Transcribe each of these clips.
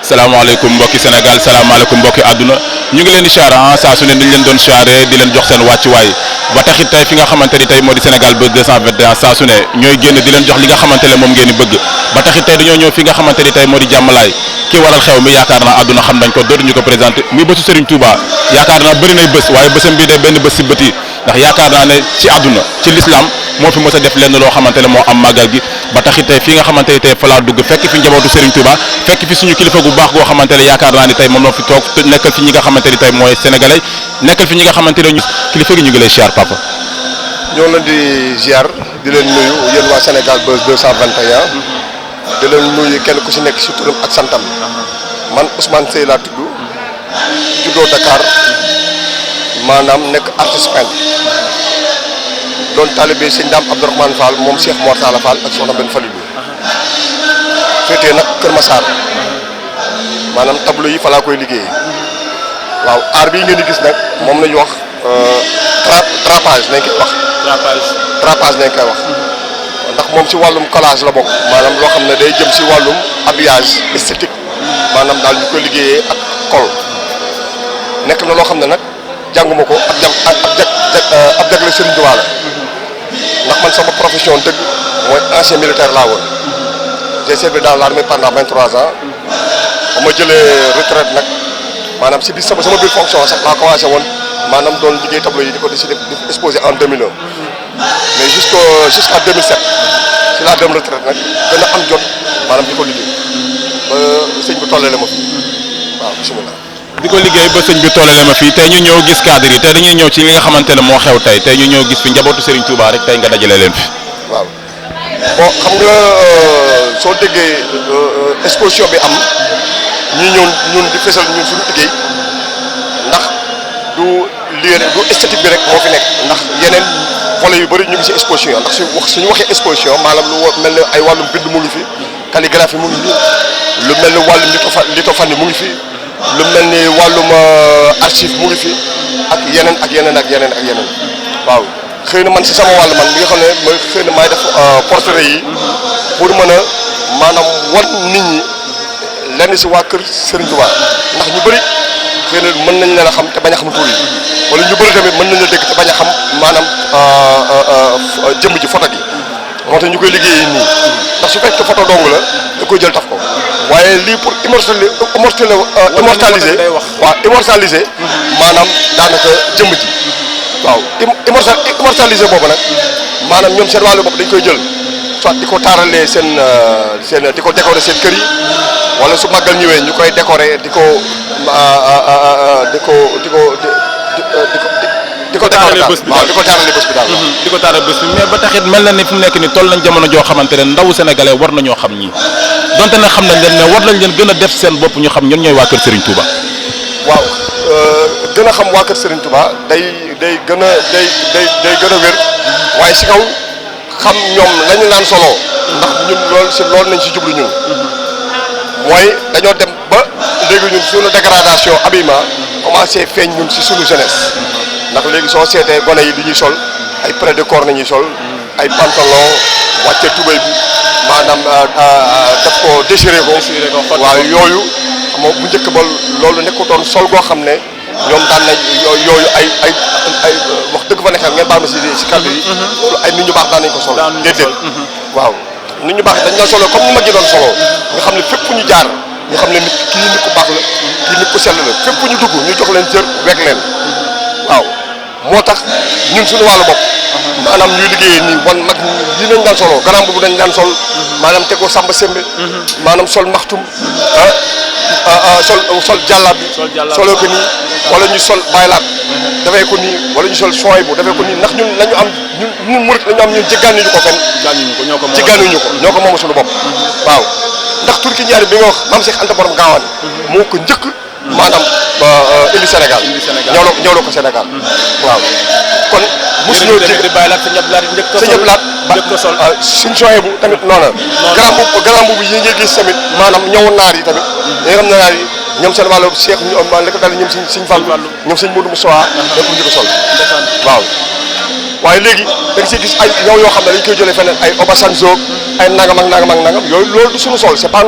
salaamaaleykum mbokki Sénégal salaamaaleykum mbokki àdduna ñu ngi leen di siyaare saa su ne dañ leen doon siyaare di leen jox seen wàccuwaay ba taxit tey fi nga xamante ni tey moo di Sénégal Buzz 221 saa su ne ñooy génn di leen jox li nga xamante ne moom ngeen di bëgg ba taxit tey dañoo ñëw fi nga xamante ni tey moo di jàmmalaay kii waral xew mi yaakaar naa àdduna xam nañ ko dootuñu ko présenté muy bésu Serigne Touba yaakaar naa bëri nay bés waaye bésam bii day benn bés si bët yi ndax yaakaar naa ne ci àdduna ci l'islam moo fi mës a def lenn loo xamante ne moo am màggal gi ba taxit tey fii nga xamante ni tey fa laa dugg fekk fi njabootu Serigne Touba fekk fi suñu kilifa gu baax goo xamante ne yaakaar naa ni tey moom la fi toog nekkal fi ñi nga xamante ni tey mooy sénégalais nekkal fi ñi nga xamante ne ñu kilifa gi ñu ngi lay ziar papa. ñoo leen di ziar di leen nuyu yéen waa Sénégal Buzz 221 di leen nuyu kenn ku si nekk si turam ak santam man Ousmane Seye laa tudd juddoo Dakar maanaam nekk artiste peintre doon talibé sëñ Dame Abdourahmane Fall moom Cheikh Mor Talla Fall ak soxna Ben Falilou féetee nag Kër Massar maanaam tableau yi fa laa koy liggéeyee waaw art bii ngeen di gis nag moom la ñu wax drapage nañ koy wax. drapage nañ koy wax ndax moom si wàllum collage la bokk maanaam loo xam ne day jëm si wàllum habillage esthétique maanaam daal ñu koy liggéeyee ak col nekk na loo xam ne nag jànguma ko ab jagle Serigne Touba la ndax man sama profession dëgg mooy ancien militaire laa woon j'ai servi dans l'armée pendant 23 ans ba ma jëlee retraite nag maanaam si biir sama biir fonction sax laa commencé woon maanaam doon liggéey tableau yi di ko décidé di exposé en 2001 mais jusqu'à 2007 si laa dem retraite nag gën a am jot maanaam di ko liggéey ba sëñ bi tollale ma fi waaw bisimilah. di ko liggéey ba sëñ bi tollale ma fii tey ñu ñëw gis cadre yi tey dañuy ñëw ci li nga xamante ne moo xew tey ñu ñëw gis fi njabootu Serigne Touba rek tey nga dajale leen fi. waaw bon xam nga soo déggee exposition bi am ñi ñëw ñun di fésal ñun suñu liggéey ndax du esthétique bi rek moo fi nekk ndax yeneen volets yu bëri ñu ngi si exposition ndax suñu waxee exposition maanaam lu mel ne ay wàllum bind mu ngi fi calligraphie mu ngi fi lu mel ne wàllum lithophanie mu ngi fi lu mel ni wàllum archive mu ngi fi ak yeneen waaw xëy na man si sama wàll man bi nga xam ne mooy xëy na maay def portrait yi pour mën a maanaam wan nit ñi lenn si waa kër Serigne Touba ndax ñu bëri xëy na mën nañ leen a xam te bañ a xam tur yi wala ñu bëri tamit mën nañ la dégg te bañ a xam maanaam jëmm ji photo gi moo tax ñu koy liggéeyee nii ndax su fekkee photo dong la da koy jël taf ko waaye lii pour immortaliser maanaam daanaka jëmm ji waaw immortaliser boobu nag maanaam ñoom seen wàllu bopp dañ koy jël soit di ko taaralee seen di ko décorer seen kër yi wala su màggal ñëwee ñu koy décorer di ko taaralee bés bi daal di ko taaralee bés bi daal di ko taaralee bés bi mais ba taxit mel na ni fu mu nekk ni toll nañ jamono joo xamante ne ndawu sénégalais war nañoo xam ñi donte ne xam nañ leen mais war nañ leen gën a def seen bopp ñu xam ñun ñooy waa kër Serigne Touba. waaw gën a xam waa kër Serigne Touba day gën a wér waaye si kaw xam ñoom lañu naan solo ndax ñun loolu nañ si jublu ñun mooy dañoo dem ba léegi ñun suñu dégradation habillement commencé feeñ ñun si suñu jeunesse ndax léegi soo seetee gone yi li ñuy sol ay près de corps nañuy sol ay pantalon wàcce tubéy bi maanaam daf ko déchiré ko waaw yooyu xam nga bu njëkk ba loolu nekkutoon sol goo xam ne ñoom daan nañ yooyu ay wax dëgg fa nekkal ngeen baal ma si kàddu yi loolu ay nit ñu baax daan nañ ko sol déedéet waaw nit ñu baax dañ la solo comme ni ma gi doon solo nga xam ne fépp fu ñu jaar ñu xam ne kii nit ku baax la kii nit ku sell la fépp fu ñu dugg ñu jox leen cër wekk leen waaw moo tax ñun suñu wàllu bopp maanaam ñuy liggéeyee nii wan mag yi nañ daan solo garam bu dañ daan sol maanaam te ko samba sembe maanaam sol maxtum sol jàllaat bi soloo ko nii wala ñu sol baylaat dafay ko nii wala ñu sol soy bu dafay ko nii ndax ñun lañu am ñun murit lañu am ñun jéggaani ñu ko fenn jéggaani ñu ko ñoo ko moom suñu bopp waaw ndax turki ñaari bi nga wax maam Cheikh Anta borom gaawaan moo ko njëkk maanaam indi Sénégal ñëw la ko Sénégal waaw kon mosu ñëw jéggi sa ñëpp laat suñ soye bu tamit noonu garam bu yi ngay gis tamit maanaam ñëw naar yi tamit yi nga xam ne naar yi ñoom seen wàllu Cheikh li ko dal ñoom suñ Fall ñoom suñ Modou Moussa da ko njëkk sol waaw waaye léegi da nga siy gis ay ñëw yoo xam ne dañ koy jëlee feneen ay Obasanjo ay nangam yooyu loolu du suñu sol c'est pas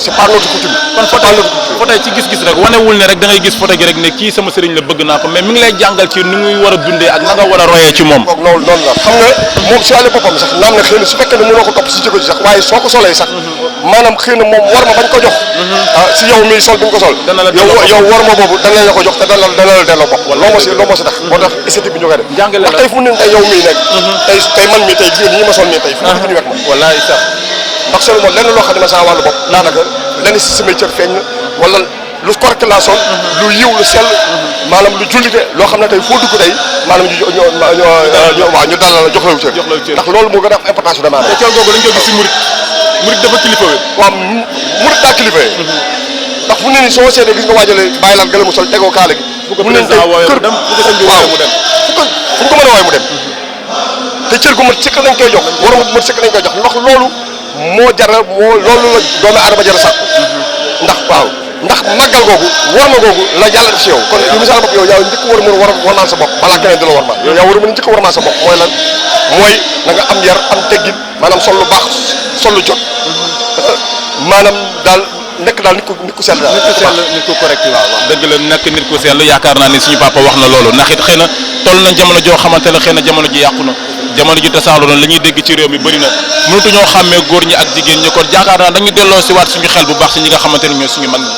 c'est pas notre coutume. kon photo ci gis-gis rek wanewul ne rek da ngay gis photo gi rek ne kii sama sëriñ la bëgg naa ko mais mi ngi lay jàngal ci ni muy war a dundee ak na nga war a royee ci moom. noonu la xam nga moom si wàllu boppam sax naam ne xëy na su fekkee ne mënoo ko topp si jikko ji sax waaye soo ko solee sax maanaam xëy na moom war ma bañ ko jox si yow mii sol bi nga ko sol yow war ma boobu dana la ko jox te dana la delloo bopp loo moo si tax moo tax esthétique bi ñu koy def ndax tey fu mu ne tey yow mii nekk tey man mii tey gis nga nii ma sol nii tey fu mu ñu wekk ma wallaay sax ndax solu moom lenn loo xam ne ma sama wàllu bopp daanaka lenn si samay cër feeñ na wala lu correct laa sol lu yiw lu sell maanaam lu jullite loo xam ne tey foo dugg tey maanaam ñu dalal la jox la cër ndax loolu moo gën a am importance su demande. te col googu dañ ko gis si murit dafa kilifa wi. waaw murit daa kilifa yi. ndax fu mu ne nii soo seetee gis nga waajale bàyyi laat gëla mu sol tegoo kaala gi. fu ko président wooyee mu dem fu ko sëñ bi wooyee mu dem. fu ko mën a wooyee mu dem. te cër gu mat sëkk lañ koy jox war a mat sëkk lañ koy jox ndax loolu moo loolu la doomu aadama jar a sàkku ndax waaw ndax màggal googu war ma googu la yàlla def si yow kon yu misaal bopp yow yaa njëkk war a mën war naan sa bopp balaa keneen di la war ma yow yaa war a mën njëkk war naan sa bopp mooy lan mooy na nga am yar am teggin maanaam sol lu baax sol lu jot maanaam daal nekk daal nit ku sell daal nit ku correct waaw dëgg la nekk nit ku sell yaakaar naa ni suñu papa wax na loolu ndax it xëy na toll nañ jamono joo xamante ne xëy na jamono ji yàqu na jamono ji tasaaroo na la ñuy dégg ci réew mi bëri na mënatu ñoo xàmmee góor ñi ak jigéen ñi kon yaakaar naa dañu delloo si waat suñu xel bu baax si ñi nga xamante ne ñooy suñu mag ñi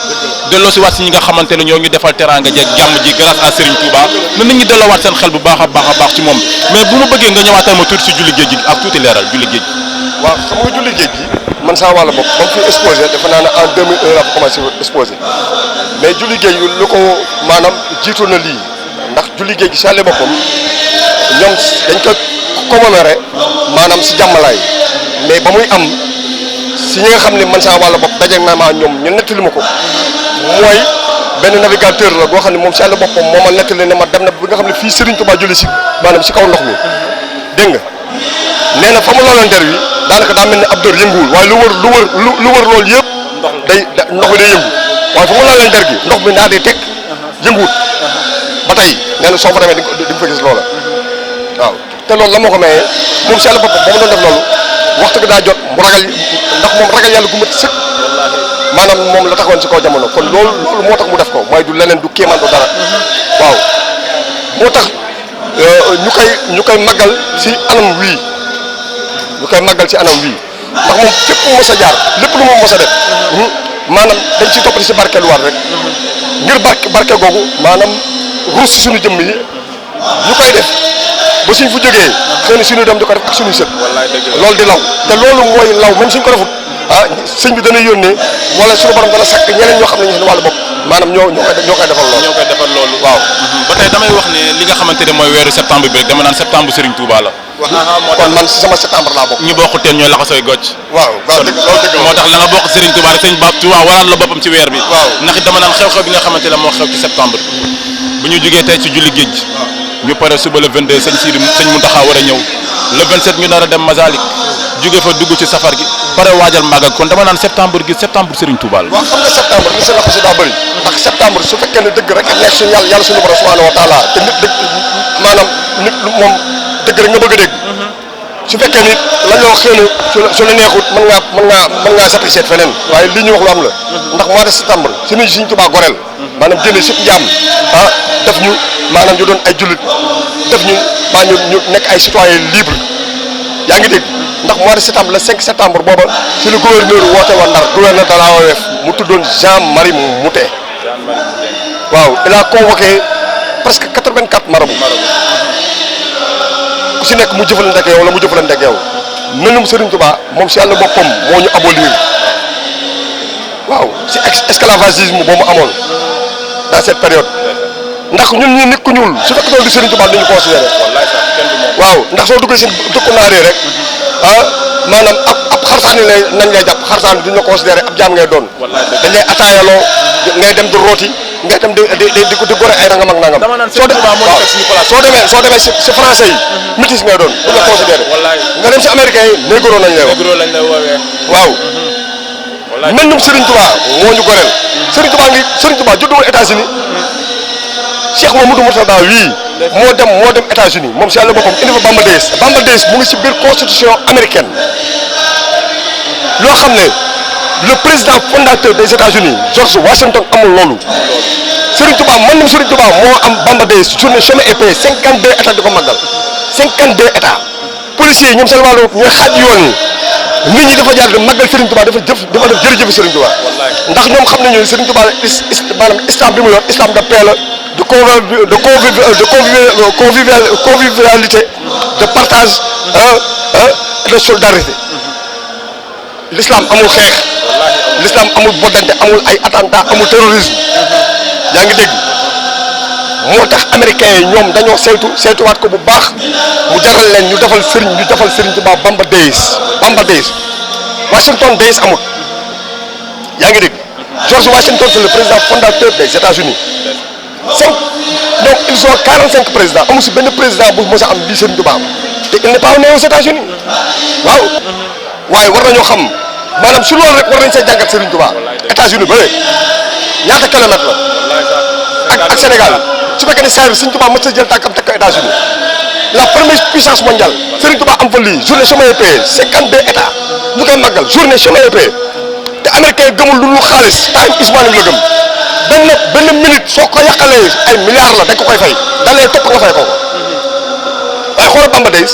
delloo si waat si ñi nga xamante ne ñoo ñu defal teraanga jeeg jàmm ji grâce à Serigne Touba na nit ñi delloo waat seen xel bu baax a baax ci moom mais bu ma bëggee nga ñëwaatal ma tuuti si julli géej gi ak tuuti leeral julli géej gi waaw xam nga julli géej gi man saa wàlla bopp ba mu fi exposé dafa naa ne en 2001 laa ko commencé exposé mais julli géej gi lu ko maanaam jiitu na lii ndax julli géej gi si àll boppam ñoom dañ ko commémoré maanaam si jàmmalaay mais ba muy am si ñi nga xam ne man saa wàlla bopp daje naa maa ñoom ñu nettali ma ko mooy benn navigateur la boo xam ne moom si àll boppam moo ma nettali ne ma dem na bi nga xam ne fii Serigne Touba julli si maanaam si kaw ndox mi dégg nga nee na fa mu looloon der wi daanaka daa mel ne ab dër yënguwul waaye lu wër loolu yëpp day ndox mi day yëngu waaye fa mu looloon der gi ndox mi daa di teg yënguwut ba tey nee na soo fa demee di nga fa gis loola waaw te loolu la moo ko mayee moom si yàlla boppam ba mu doon def loolu waxtu bi daa jot mu ragal ndax moom ragal yàlla gu mat sëkk maanaam moom la taxoon si kaw jamono kon loolu moo tax mu def ko mooy du leneen du kéemaan du dara waaw moo tax ñu koy màggal si anam wii ndax moom fépp mu mos a jaar lépp lu mu mos a def maanaam dañ ci topp di si barkeeluwaat rek ngir barke googu maanaam ruus si suñu jëmm yi ñu koy def ba suñ fu jógee xëy na suñu dem di ko def ak suñuy sët loolu di law te loolu mooy law même suñ ko defut sëñ bi dana yónnee wala suñu borom dana sakk ñeneen ñoo xam ne ñu seen wàllu bopp maanaam ñoo koy defal loolu waaw ba tey damay wax ne li nga xamante ne mooy weeru septembre bi rek dama naan septembre Serigne Touba la kon man si sama septembre laa bokk ñu bokk teen ñooy laxasooy gocc waaw loolu dëgg moo tax la nga bokk Serigne Touba rek sëñ Ba Touba waraan la boppam ci weer bi ndax it dama naan xew-xew bi nga xamante ne moo xew ci septembre bu ñu jógee tey ci julli géej ñu pare suba le 22 sëñ Mountakha war a ñëw le 27 ñu nar a dem Masalik jóge fa dugg ci safar gi pare waajal màggal kon dama naan septembre Serigne Touba la waaw xam nga septembre li si laxu si daa bëri ndax septembre su fekkee ne dëgg rek a nekk suñu yàlla suñu borom subhanahu wa taala te nit dëgg maanaam nit moom dëgg rek nga bëgg a dégg su fekkee nit la ñoo xëy na su la neexut mën ngaa sappi seet feneen waaye li ñu wax lu am la ndax mois de septembre suñu Serigne Touba goreel maanaam génne sëpp njaam def ñu maanaam ñu doon ay jullit def ñu ñu nekk ay citoyen libre yaa ngi dégg ndax mois de septembre le 5 septembre booba ci le gouverneur woote woon Ndar gouverneur de l'AOF mu tuddoon Jean-Marie Moutet waaw il a convoqué presque 84 marabouts ku si nekk mu jëfalante ak yow la mu jëfalante ak yow menum Serigne Touba moom si yàlla boppam moo ñu abolir waaw si esclavagisme boobu amoon dans cette période ndax ñun ñii nit ku ñuul su fekk doon di Serigne Touba dañu considéré waaw ndax soo duggee si dëkku naaree rek maanaam ab xarsaan nañ lay jàpp xarsaan duñ la considéré ab jaam ngay doon dañ lay ataayaloo ngay dem di rooti ngay dem di gore ay nangam ak nangam soo demee si français yi métis ngay doon duñ la considéré nga dem si américains yi négro nañ lay wax waaw mel num Serigne Touba moo ñu goreel Serigne Touba judduwul États-Unis Cheikh Mamadou Mourtada wii moo dem États-Unis moom si yàlla boppam indi fa Bamba Days mu ngi si biir constitution américaine loo xam ne le président fondateur des États-Unis George Washington amul loolu Serigne Touba man nam Serigne Touba moo am Bamba Day journée chemin et paix 52 états di ko màggal 52 états policiers yi ñoom seen wàllu ñooy xaaj yoon yi nit ñi dafa jaar di màggal Serigne Touba dafa def jërëjëf Serigne Touba ndax ñoom xam nañu Serigne Touba maanaam islam bi mu yor islam de paix la de convivialité de partage et de solidarité l'islam amul xeex l'islam amul boddante amul ay attentat amul terrorisme yaa ngi dégg moo tax américains yi ñoom dañoo saytuwaat ko bu baax mu jaral leen ñu defal Serigne Touba Bamba Days Washington Days amul yaa ngi dégg George Washington c'est le président fondateur des États-Unis donc ils ont 45 présidents amul si benn président bu mos a am lii Serigne Touba te il n'est pas né aux États-Unis waaw waaye war nañoo xam maanaam su loolu rek war nañ see jàngat Serigne Touba États-Unis ba léegi ñaata kilomètre la ak Sénégal su fekkee ne saa yi Serigne Touba mos a jël tànkam teg ko États-Unis la première puissance mondiale Serigne Touba am fa lii journée chemin et paix 52 états ñu koy màggal journée chemin et paix te américain gëmul lu dul xaalis time islamique la gëm benn minute soo ko yàqalee ay milliards la dañ ko koy fay da lay topp nga fay ko waaye xoolal Bamba Days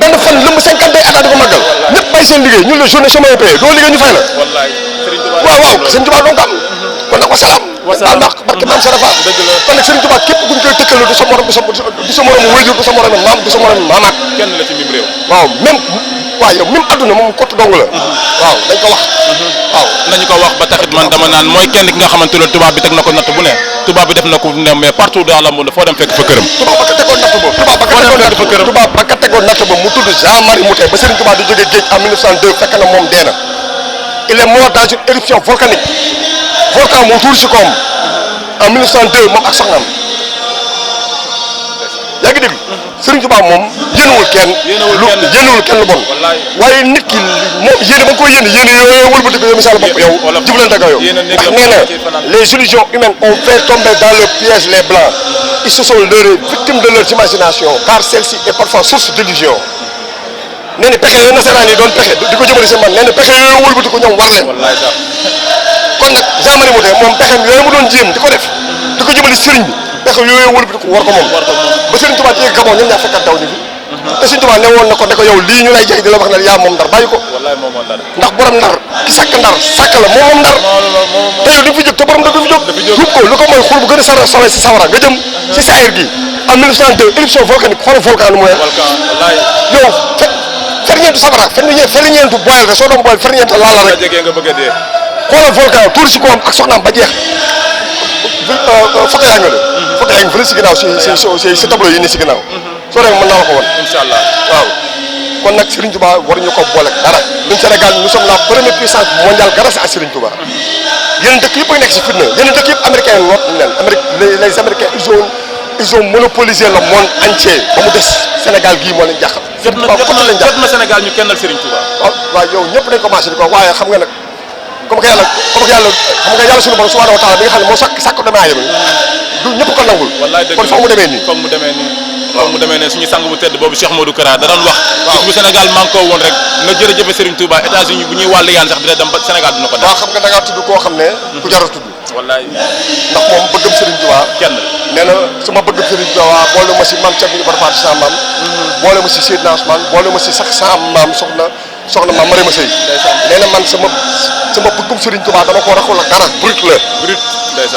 benn fan lëmb 52 états di ko màggal ñëpp bay seen liggéey ñun la journée chemin et paix doo liggéey ñu fay la waaw Serigne Touba doon ko am kon nag wasalaam baal ndax barke maam Sarafa kon nag Serigne Touba képp kuñ koy tëkkale du sa morom wëjur du sa morom maam du sa morom maamaat kenn la ci mim réew waaw même waaw yow même adduna moom kott dong la waaw dañ ko wax waaw nañu ko wax ba taxit man dama naan mooy kenn ki nga xamante ne tubaab bi teg na ko natt bu ne tubaab bi def na ko ne mais partout dans le monde foo dem fekk fa këram tubaab ba ka tegoon natt ba mu tudd Jean-Marie Moutet ba Serigne Touba di jógee géej en 1902 fekk na moom dee na il est mort dans une éruption volcanique volcan moo tuur si koom en 1902 moom ak soxnaam yaa ngi dégg Serigne Touba moom yéenewul kenn lu bon waaye nit ki moom yéene ba nga koy yéene yooyu wëlbati ko yow misaal bopp yow jubluwante ak yow ndax nee na les illusions humaines ont fait tomber dans le piège les blancs ils se sont leurrés victimes de leur imagination car celle-ci est parfois source d'illusion nee na pexe yooyu nasaraan yi doon pexe di ko jëmale si man nee na pexe yooyu wëlbati ko ñoom war leen kon nag Jean-Marie Moutet moom pexem yooyu mu doon jéem di ko def di ko jëmale Serigne bi pexe yooyu wëlbati ko war ko moom ba Serigne Touba ci yegg Gabon ñoom ñaar fekkat daw ñu fi te Serigne Touba ne woon na ko ne ko yow lii ñu lay jey di la wax ne yaa moom Ndar bàyyi ko ndax borom Ndar ki sàkk Ndar sàkk la moom Ndar te yow di fi jóg te borom Ndar du fi jóg tuub ko lu ko mooy xur bu gën a sawee si sawara nga jëm si saayir gi en 1902 éruption volcanique xoolal volcan nu mu yow ferñeentu safara ferñeentu boyal soo doon boyal ferñeentu laala rek xoolal volcan tuur si koom ak soxnaam ba jeex photo yaa ngi photo yaa ngi fële si ginnaaw si tableau yi nii si ginnaaw soo demee mën naa la ko woon inshallah waaw kon nag Serigne Touba waruñu ko boole dara ñun Sénégal nous sommes la première puissance mondiale grâce à Serigne Touba yeneen dëkk yëpp a nekk si fitna yeneen dëkk yëpp américains yi noot nañ leen les américains ils ont monopolisé le monde entier ba mu des Sénégal gii moo leen jàqal. jot na Sénégal ñu kennal Serigne Touba. waaw yow ñëpp dañ commencé di ko waaye xam nga nag comme que yàlla suñu borom subhanahu wa taala bi nga xam ne moo sàkk doomu aadama du ñëpp ko nangul. kon foog mu demee nii. suñu sang bu tedd boobu Cheikh Modou Kara da doon wax. waaw bu Sénégal man koo woon rek nga jërëjëfe Serigne Touba États-Unis bu ñuy wàll yaan sax dina dem ba Sénégal dina ko def. waaw xam nga da ngaa tudd koo xam ne. ku jar a tudd. wallaay ndax moom bëggam Serigne Touba. kenn nee na sama bëgg Serigne Touba boole ma si maam Thierno Ibrahima Faty sama maam. boole ma si Seydina Ousmane boole ma si sax sama maam soxna maam Mariama Sey. nee na man sama bëggum Serigne Touba dama ko raxul ak dara brut la.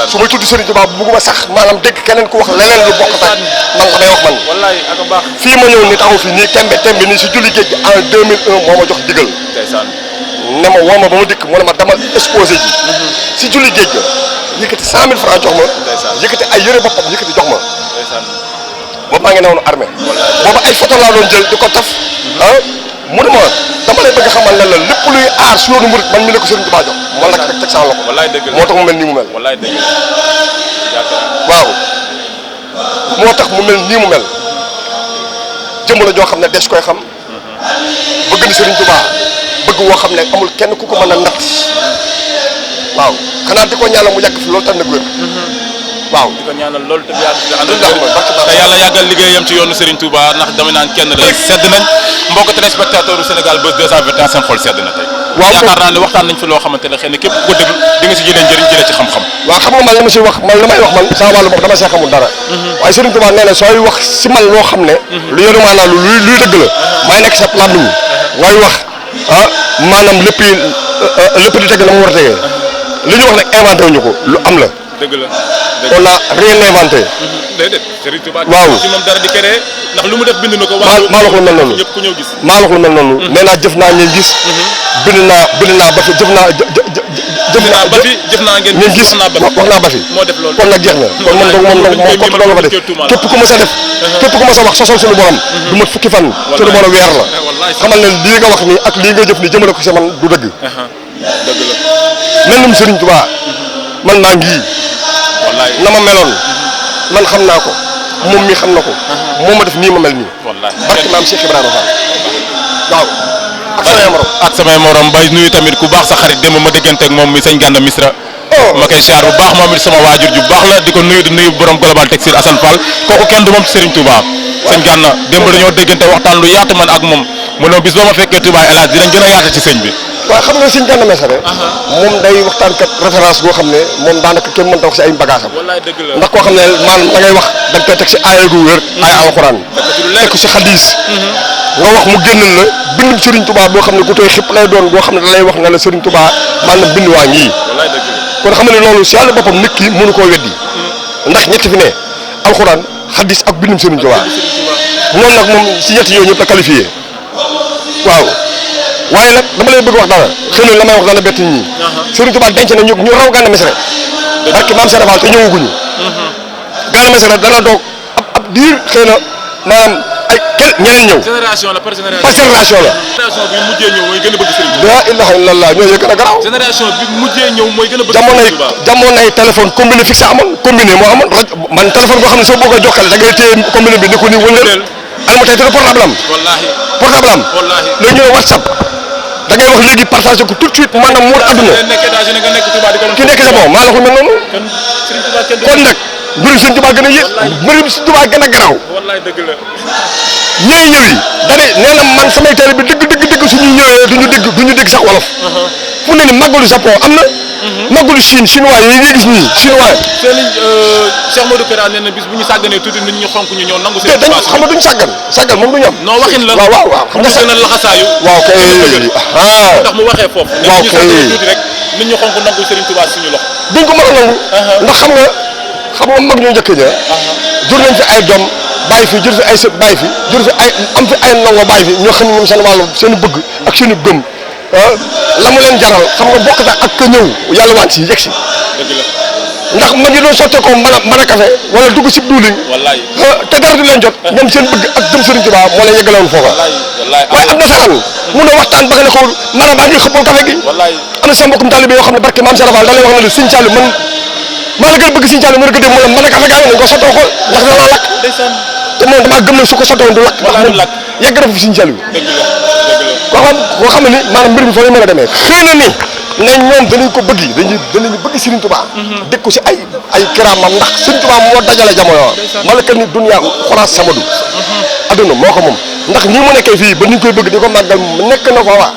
su may tudd Serigne Touba bu bëgguma sax maanaam dégg keneen ku wax leneen lu bokk ak man ko day wax man. wallaay ak baax. fii ma ñëw ni taxaw fii nii tembe nii si julli géej gi en 2001 moo ma jox digal. ne ma woo ma ba ma dikk mu ne ma dama exposé ji. si julli géej ga yëkkati 100 000 francs jox ma. yëkkati ay yëre boppam yëkkati jox ma. boobu maa ngi newoon armée. boobu ay photo laa doon jël di ko taf. mu ne ma dama lay bëgg xamal ne la lépp luy aar si yoonu murit man mi la ko Serigne Touba jox. man la ko teg sa loxo. moo tax mu mel nii mu mel. waaw moo tax mu mel nii mu mel jëmm la joo xam ne des koy xam bëgg na Serigne Touba bëgg woo xam ne amul kenn ku ko mën a natt waaw xanaa di ko ñaanal mu yàgg fi loolu tam nag wér. waaw di ko ñaanal loolu te yàlla yàggal liggéeyam ci yoonu Serigne Touba ndax dama naan kenn rek sedd nañ mbokk téléspectateur u Sénégal Buzz 221 seen xol sedd na tey. waaw yaakaar naa ne waxtaan nañ fi loo xamante ne xëy na képp ku ko déglu di nga si jëlee njëriñ jëlee ci xam-xam. waaw xam nga man li ma si wax man li may wax man sama wàllu bopp dama see xamul dara waaye Serigne Touba nee na sooy wax si man loo xam ne lu yoru maanaam luy dëgg la may nekk sa làmmiñ ngay wax maanaam lépp di teg na mu war a tegee li ñu wax nag inventé wuñu ko lu am la. dëgg la on a rien inventé. déedéet Serigne Touba. waaw ci moom dara di créé ndax lu mu def bind na ko. maa la ko mel noonu ñëpp ku ñëw gis. maa la ko mel noonu. nee naa jëf naa ngeen gis. bind naa ba fi jëf naa ngeen gis wax naa ba fi. moo def loolu kon nag jeex na kon moom kott doo nga fa def képp ku mës a def. képp ku mës a wax sosal suñu borom. du mat fukki fan. te du mën a weer la. xamal ne lii nga wax nii ak lii nga jëf nii jëmale ko si man du dëgg. dëgg la. mel num Serigne Touba man maa ngi na ma meloon man xam naa ko moom mi xam na ko moo ma def nii ma mel nii barke maam Cheikh Ibrahima Fall waaw ak samay morom bay nuyu tamit ku baax sa xarit démb ma déggante ak moom mi sëñ Gana Misra ma koy siyaar bu baax moom it sama waajur ju baax la di ko nuyu di nuyu borom global textile Assane Fall kooku kenn du moom ci Serigne Touba sëñ Gana démb dañoo déggante waxtaan lu yaatu man ak moom mu ne bis boo ma fekkee Touba El Hadj dinañ gën a yaata ci sëñ bi. waaw xam nga sëñ Gana Mesere moom day waxtaan kat référence boo xam ne moom daanaka kenn mënta wax si ay bagaasam ndax koo xam ne maanaam da ngay wax da nga koy teg si aaya gu wér ay alxuraan teg ko si xadiis nga wax mu génnal la bindum Serigne Touba boo xam ne ku tooy xëpp lay doon boo xam ne da lay wax ne la Serigne Touba maanaam bind waa ngi kon xam ne loolu si yàlla boppam nit ki mënu koo weddi ndax ñetti fi ne alxuraan xadiis ak bindum Serigne Touba moom nag moom si ñetti yooyu ñëpp la qualifié waaw waaye nag dama lay bëgg wax dara xëy na la may wax dana bett ñi Serigne Touba denc na ñu raw Gana Mesere barke maam Serap Fall te ñëwaguñu Gana Mesere dana doog ab diir xëy na maanaam ay ñeneen ñëw. génération la par génération. par génération la. génération bi mujjee ñëw mooy gën a bëgg Serigne. la ilaha illallah ñoo yëg a garaaw. génération bi mujjee ñëw mooy gën a bëgg Serigne Touba. jamonoy téléphone combiné fixe amoon combiné moo amoon man téléphone boo xam ne soo bëgg a jokkale da ngay téye combiné bi ni ko nii wëndeel. alma tey te portable am. wallaahi portable am. wallaahi léegi ñu ne WhatsApp da ngay wax léegi partagé ko tout de suite maanaam muur adduna. ki nekk sa bopp maa la ko mel noonu. kon nag mbirum Serigne Touba gën a yëg mbirum Serigne Touba gën a garaaw. wallaay dëgg la. ñooy ñëw yi dane nee na man samay télé bi dëgg suñu ñëwee duñu dégg sax wolof. fu ne ni màggalu Japon am na. màggalu Chine chinois yi ngay gis nii chinois. Cheikh Modou Kara nee na bis bu ñu sàgganee tuuti nit ñi xonk ñu ñëw nangu seen. te dañ xam nga duñ sàggan moom duñu am. non waxin la waaw xam nga sax na laxasaayu. waaw kay ndax mu waxee foofu. waaw kay tuuti rek nit ñi xonk nangu Serigne Touba suñu loxo. duñ ko mën a nangu. ndax xam nga mag ñoo njëkk ña jur nañ fi ay doom bàyyi fi jur fi ay sët bàyyi fi jur fi ay am fi ay ndongo bàyyi fi ñoo xam ne ñoom seen wàllu seen bëgg ak seen gëm la mu leen jaral xam nga bokk na ak ka ñëw yàlla wàcc si yegg si ndax mag ñi doon sottee ko mën a café wala dugg si duuliñ te dara du leen jot ñoom seen bëgg ak jëm Serigne Touba moo leen yeggalewoon foofa waaye am na saxal mun a waxtaan ba nga ne ko maanaam baa ngi xëppal café gi am na sama mbokkum taalibe yoo xam ne barke maam Serap Fall da lay wax ne la Serigne Saliou man maa la gën a bëgg Serigne Saliou mën a gën a mën a mën a café gaa nañ ko sottoo ko ndax dana lakk te moom damaa gëm ne su ko sottoon du lakk ndax moom yegg na fi Serigne Saliou koo xam ne ni maanaam mbir mi fa lay mën a demee xëy na ni ne ñoom danañ ko bëgg danañu bëgg Serigne Touba dégg ko si ay kiraamam ndax Serigne Touba moo dajale jamono malaka ni dunya xolaas samadu adduna moo ko moom ndax nii mu nekkee fii ba ni ñu koy bëgg di ko màggal nekk na ko waa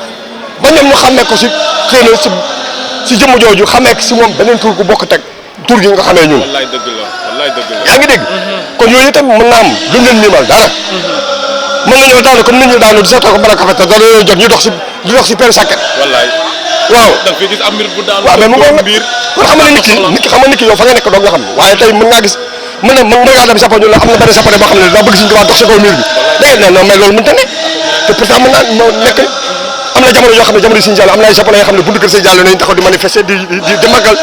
ba ñoom ñu xamee ko si xëy na si jëmm jooju xamee si moom beneen tur gu bokk teg tur gi nga xamee ñun wallaay dëgg la yaa ngi dégg kon yooyu itam mën naa am duñ leen niimal dara mën nañoo daanu comme nit ñi daanu di sottoo ko mën a café te dara jot ñu dox si peru sàkket waaw da nga fi gis am mbir bu daanu waaw mais mu ngoon nag kon xam nga nit ki xam nga nit ki yow fa nga nekk doog nga xam waaye tey mën ngaa gis mën ngaa dem sappo ñu la am na benn sappare boo xam ne daa bëgg Serigne Touba dox si kaw mur bi dégg nga non mais loolu mënta ne te pourtant mën naa nekk am na jamono yoo xam ne jamono Serigne Saliou am na ay sappale yoo xam ne buntu kër Serigne Saliou nañ taxaw di manifester di màggal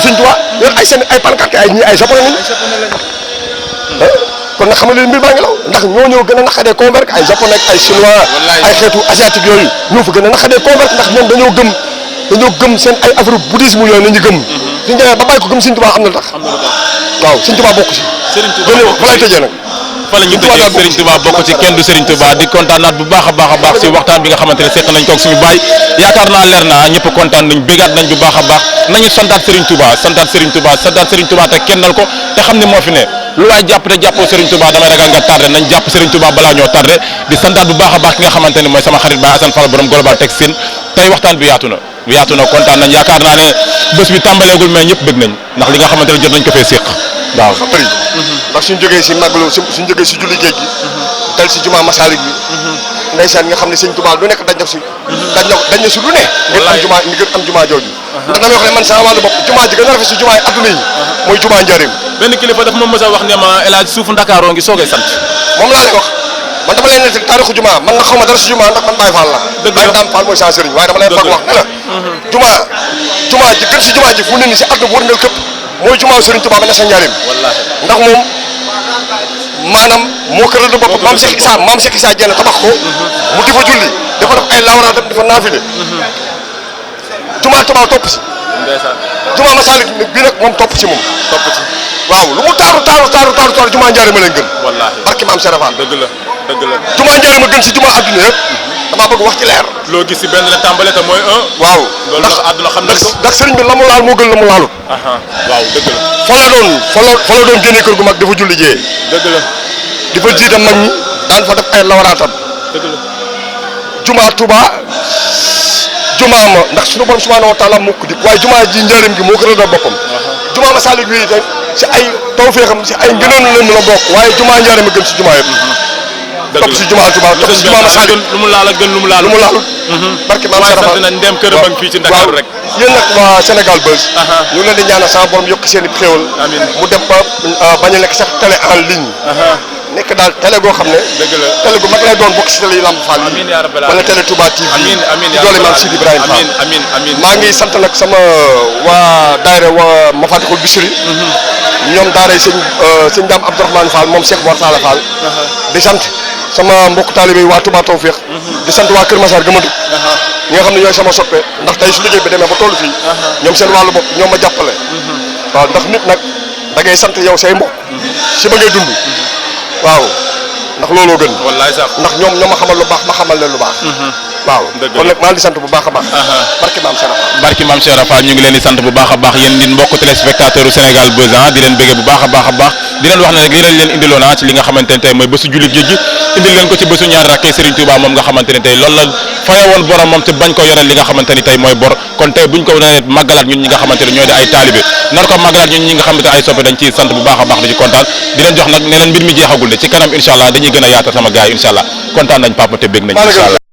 Serigne Touba yor ay seen ay pancarte ay ñii ay sappale lañ kon nag xam nga mbir baa ngi law ndax ñoo gën a naqadee convaincre ay japonais ay chinois ay xeetu asiatique yooyu ñoo fa gën a naqadee convaincre ndax ñoom dañoo gëm seen ay affaire bouddhisme yooyu la ñu gëm suñu demee ba bàyyi ko gëm Serigne Touba am na lu tax waaw Serigne Touba bokk si fa lay tëjee nag fa la ñu tëjee Serigne Touba bokk ci kenn du Serigne Touba di kontaanaat bu baax a baax si waxtaan bi nga xamante ne seq nañ ko ak suñu baay yaakaar naa leer na ñëpp kontaan nañ bégaat nañ bu baax a baax nañu santaat Serigne Touba te kennal ko te xam ne moo fi ne lu waay jàpp te jàppoo Serigne Touba damay ragal nga tardé nañ jàpp Serigne Touba balaa ñoo tardé di santaat bu baax a baax ki nga xamante ne mooy sama xarit Baye Assane Fall borom global textile tey waxtaan bi yaatu na kontaan nañ yaakaar naa ne bés bi tàmbaleegul mais ñëpp bëgg nañ ndax li nga xamante ne jot nañ ko fee séq waaw xapari ndax suñ jógee si màggalu suñ jógee si julli géej gi dal si jumaa Masalik bi ndeysaan nga xam ne sëñ Touba lu nekk dañ def si dañ ne si lu ne ngir am jumaa jooju ndax damay wax ne man sama wàllu bopp jumaa ji gën a rafet si jumaa yi adduna yi mooy jumaa Njaaréem. benn kilifa dafa ma mës a wax ne ma El Hadj suufu Ndakaaroo ngi soogay sant moom laa lay wax man dama lay nekk taarixu jumaa man nag xaw ma dara si jumaa ndax man Baye Fall la Baye Dame Fall mooy sa sëriñ waaye dama lay bëgg wax ne la jumaa ji gën si jumaa ji fu ne ni si adduna bu wërngal këpp mooy jumaa Serigne Touba ba ne sa Njaaréem ndax moom maanaam moo ko rëdd bopp maam Cheikh Issa Diène tabax ko mu di fa julli dafa def ay lawraatam di fa naafile jumaa Touba topp si jumaa Masalik bii nag moom topp ci moom waaw lu mu taaru jumaa Njaaréem ma leen gën barki maam Serafal dëgg la jumaa Njaaréem ma gën si jumaa adduna yëpp damaa bëgg wax ci leer loo gis si benn la tàmbale te mooy waaw loolu àdduna xam nañ ko ndax sëriñ bi la mu laal moo gën la mu laalut waaw dëgg la fa la doon génnee kër gu mag dafa julli jee dëgg la di fa jiite mag ñi daan fa def ay lawaraatam dëgg la jumaa Touba jumaa ma ndax suñu borom subhanahu wa taala moo ko dik waaye jumaa ji Njaaréem gi moo ko rëddal boppam jumaa Masalik bi itam si ay tawfeexam si ay ngëneel leen la bokk waaye jumaa Njaaréem a gën si jumaa yëpp topp si jumaa Touba topp si jumaa Masalik lu mu laal ak gën lu mu laalut barke maam Serafal sant nañ dem këram ak fii ci Ndakaaru rek yéen nag waa Sénégal Buzz ñu leen di ñaanal sama borom yokk seen i xéewal mu dem ba bañ a nekk sax télé en ligne nekk daal télé goo xam ne télé gu mag lay doon bokk si télé yi Lamp Fall yi wala télé Touba TV di doole maam Sidi Ibrahima Fall maa ngi sant nag sama waa daayira waa Mafatihul Bichri ñoom daaray sëñ Dame Abdourahmane Fall moom Cheikh Mor Talla Fall di sant sama mbokk taalibe yi waa Touba Tawfeex di sant waa Kër Massar gëmadu ñi nga xam ne ñooy sama soppe ndax tey su liggéey bi demee ba toll fii ñoom seen wàllu bopp ñoom ma jàppale waaw ndax nit nag da ngay sant yow say mbokk si ba ngay dund waaw ndax looloo gën wallaay sax ndax ñoom ñoo ma xamal lu baax ma xamal leen lu baax waaw kon nag maa ngi di sant bu baax a baax barki maam Cheikh Fall ñu ngi leen di sant bu baax a baax yéen ñi mbokk téléspectateur u Sénégal Buzz di leen bëggee bu baax a baax di leen wax ne rek li leen indiloon ci li nga xamante ne tey mooy bésu jullit géej gi indil leen ko ci bésu ñaari rakkee Serigne Touba moom nga xamante ne tey loolu la faye woon borom moom te bañ ko yoreel li nga xamante ni tey mooy bor kon tey buñ ko nee màggalaat ñun ñi nga xamante ne ñooy di ay taalibe nar ko màggalaat ñun ñi nga xamante ne ay soppe dañ ciy sant bu baax a baax di ci kontaan di leen jox nag ne leen mbir mi jeexagul de ci kanam incha allah dañuy gën a yaatal sama gars yi incha allah kontaan nañ papa te bég nañ incha allah